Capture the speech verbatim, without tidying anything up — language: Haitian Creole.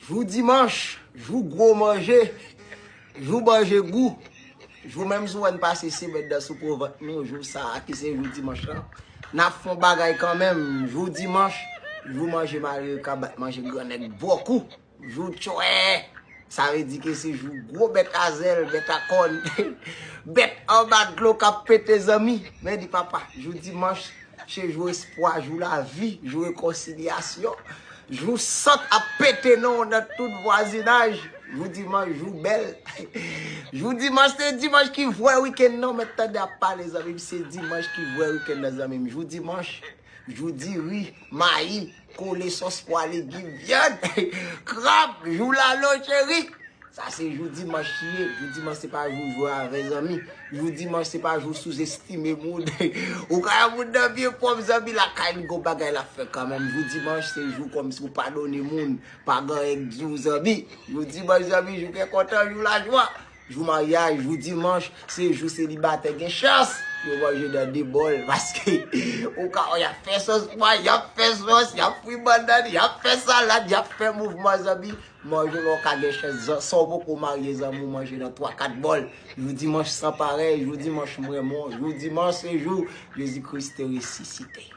Jou dimanch, jou gwo manje, jou manje gou. Jou menm si w wè n pase semèn nan sou po vant nou, jou sa a ki se jou dimanch lan, n ap fè yon bagay kanmenm. Jou dimanch, jou manje mare yo ka bat manje grannèg bòkou. Jou tchwè, sa vle di ke se jou gwo bèt a zèl, bèt a kòn, bèt anba dlo k ap pete zanmi. Men di papa, jou dimanch, se jou espwa, jou lavi, jou rekonsilyasyon. Jou sant ap pete non nan tout vwazinaj. Jou dimanch, jou bèl. Jou dimanch, se dimanch ki vrè wikenn nan, mèt tande ap pale zanmi m, se dimanch ki vrè wikenn nan zanmi m. Jou dimanch, jou diri, mayi, kole, sòs pwa, legim, vyann, krab, jou lalo cheri. Sa se jou dimanch li ye. Jou dimanch se pa jou jwe avè zanmi. Jou dimanch se pa jou souzestime moun. Ou ka wè moun nan byen pwòp zanmi, lakay li gon bagay l ap fè kanmenm. Jou dimanch se jou kòmsi ou padone moun, pa gen anyen k di w zanmi. Jou dimanch zanmi, jou kè kontan, jou lajwa. Jou maryaj, jou dimanch, se jou selibatè gen chans yo manje nan de bòl, paske ou ka wè y ap fè sòs pwa, y ap fè sòs, y ap fri bannann, y ap fè salad, y ap fè mouvman zanmi. Manje lè w ka gen chans, zan- san w poko marye zanmi w manje nan twa kat bòl. Jou dimanch san parèy, jou dimanch m renmen w, jou dimanch se jou Jezi Kris te resisite.